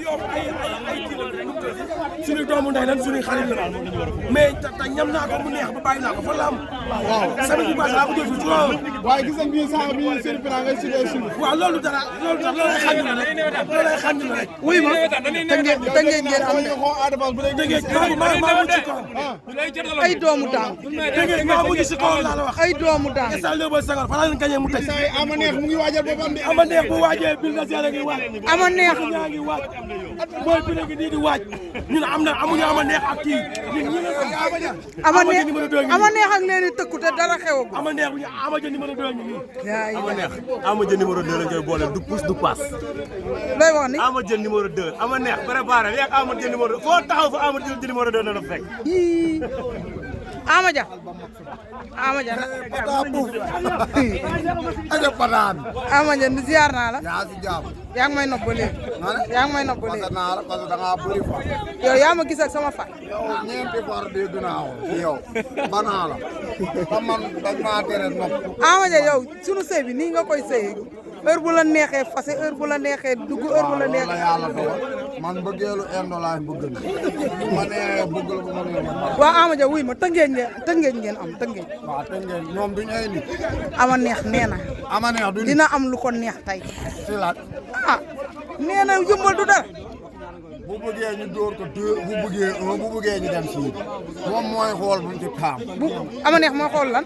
yow ay kii la suñu doomu ndey lan suñu xarit la mais te ñam naa ko mu neex ba bàyyi naa ko fan la am. waaw semaine bi passée laa ko jël fi waaye gis nañ bii sax bii seen plan ngay sudee suñu. waaw loolu dara loolu xañ na rek loolu xañ na rek. wuy ma tëngéej ngeen am ne maa mujj si kawam. ay doomu daang maa mujj si kawam laa la wax. ay doomu daang instant Léopold Senghor fa la leen gañee mu tëj. ama neex mu ngi waajal boppam de. ama neex bu waajee bil na seere ngi waaj. ama neex ñaa ngi waaj mooy bi ngi nii di waaj ñun amuñu ama neex ak kii ñun ñi ama neex ak leen di tëkku te dara xewagul. ama neex bu ñu ama ja numéro 2 ngi nii. ama neex ama ja numéro 2 lañ koy boole du pousse du passe. looy wax ni ama ja numéro 2 ama neex préparé yak ama ja numéro 2 foo taxaw fa ama ja numéro 2 na la fekk. Amaja Amaja aja pataan Amaja ndi ziar naa la yaa si jàmm yaa ngi may nopp ba léegi yaa ngi may nopp ba léegi naa la parce que da ngaa bëri far yow yaa ma gis ak sama far yow ñeenti far dégg naa ko ci yow banaa la te man dañ maa tere nopp Amaja yow sunu sëy bi nii nga koy sëyee heure bu la neexee fase heure bu la neexee dugg heure bu la neexee la yàlla dogal man bëggeelu indo laay bëgg na ma nee bëgg la bu ma nee waaw Amaja wuy ma tëngeej ngeen am tëngeej waaw te ngeen ñoom duñ ay nit ama neex nee na ama neex du dina am lu ko neex tey si laat ah nee na yëmbal du dara bu bëggee ñu dóor ko deux bu bëggee un bu bëggee ñu dem si moom mooy xool bu mu ci taam bu ama neex mooy xool lan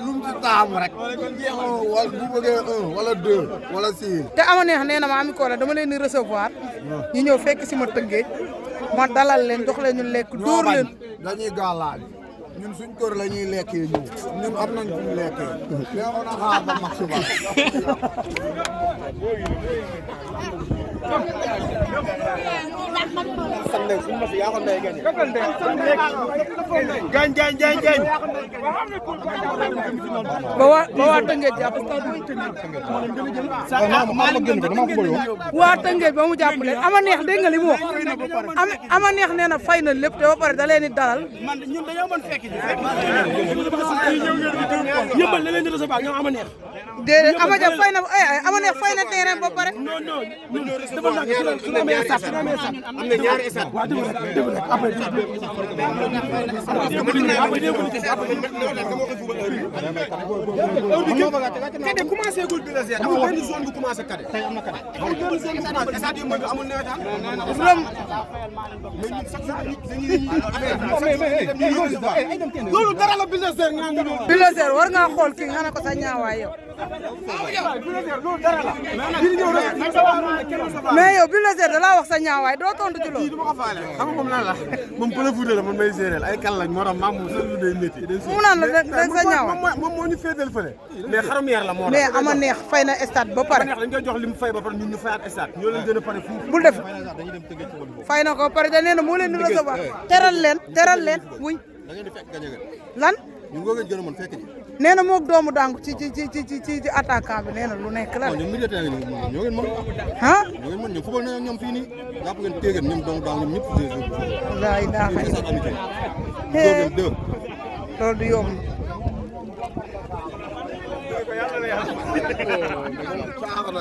lu mu ci taam rek wala bu bëggee un wala deux wala six te ama neex nee na ma ami ko la dama leen di recevoir ñu ñëw fekk si ma tëngeej ma dalal leen jox leen ñu lekk dóor leen dañuy gàllaaj ñun suñ kër la ñuy lekkee ñëw ñun am nañ suñu lekkee léegi na xaar ba mag suba gañ ba waa Tëngéej jàpp waa Tëngéej ba mu jàppale ama neex dégg nga li mu wax ama neex nee na fay na lépp te ba pare da leen di dalal ñun dañoo mën fekk ji yëmbal la leen di recevoir ñoom ama neex déedéet Amaja fay na ama neex fay na terrain ba pare non dafa nag su la amee stade am na ñaari stade waaw déglu rek après kade commencé gul bi la ziar amul benn zone bu commencé kade tey am na kade amul benn zone bu commencé stade yu mag amul nawetaan loolu dara la bulldozer nga ngi noonu bulldozer war ngaa xool kii nga ne ko sa ñaawaay yow loolu dara la mais yow bulldozer da laa wax sa ñaawaay doo tontu ci loolu xam nga moom lan la moom pël Fuuta la man may séeréer ay kan lañ moo tax maam moom seen lu day métti mu naan la da sa ñaawaay moom moo ñu féetal fële mais xarum yar la moo mais ama neex fay na stade ba pare neex dañ koy jox li mu fay ba pare ñun ñu fayaat stade ñoo leen gën a pare fuuf bul def fay na ko pare da nee na moo leen di recevoir teral leen wuy lan ñu ngoo gën mën fekk ji nee na moog doomu dangu ci attaquant bi nee na lu nekk la ñoom milieu terrain ñoo ngeen mën ah ñoo ngeen mën ñoom football na ñoom fii nii jàpp ngeen téegeen ñoom doomu daal ñoom ñëpp laa ilaaha deux loolu du yomb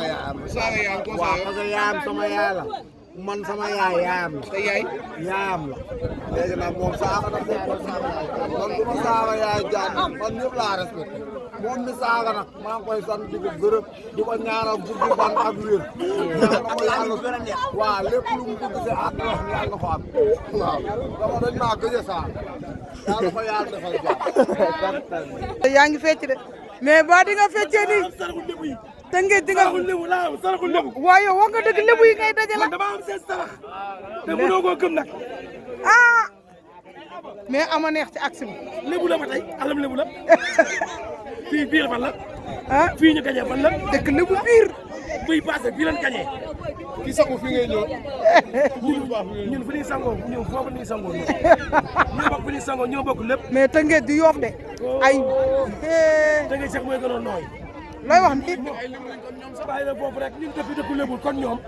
waaw parce que yaayam sama yaay la man sama yaay yaayam la te yaay yaayam la léegi nag moom saaga na boppam man du ma saaga yaay jàmm man ñëpp laa respecté moom mi saaga nag maa ngi koy sant di ko gërëm di ko ñaanal guddi fan ak wér ñaan na ko yàlla waaw lépp lu mu bëgg si àdduna yàlla ko am waaw dama dañ maa gëj a saaga yàlla ko yàlla defal jàmm yaa ngi fecc de mais ba di nga feccee nii Tëngéej di nga saraxul lébu waaye wax nga dëgg lébu yi ngay dajale dama am seen sarax te mënoo koo gëm nag ah mais ama neex ci aksi bi lébu la ba tey alam lébu la fii biir fan la ah fii ñu gañee fan la dëkk lébu biir buy passé fii lañ gañee ki sangu fi ngay ñëw ñun fu ñuy sangoo ñun foofu ñuy sangoo ñoo bokk fu ñuy sangoo ñoo bokk lépp mais Tëngéej di Yoff de ay da ngay sax mooy gënoon nooy looy wax ni bàyyi la foofu rek ñun dëkku lébu kon ñoom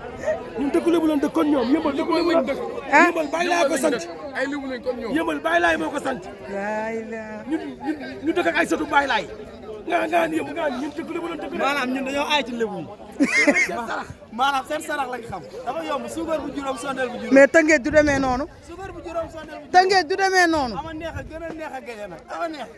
ñun dëkku lébu lañ dëkk kon ñoom yëmbal dëkku lébu lañ dëkk yëmbal bàyyi laay ko sant ay lébu lañ kon ñoom yëmbal bàyyi laay moo ko sant laay la ñu dëkk ak ay sëtu bàyyi laay nga ni yow nga ñun dëkk la wala dëkk maanaam ñun dañoo aay ci lébu yi maanaam seen sarax lañ xam dafa yomb suukar bu juróom sondeel bu juróom mais Tëngéej du demee noonu suukar bu juróom sondeel bu juróom Tëngéej du demee noonu ama neex a gën a neex a gaye nag ama neex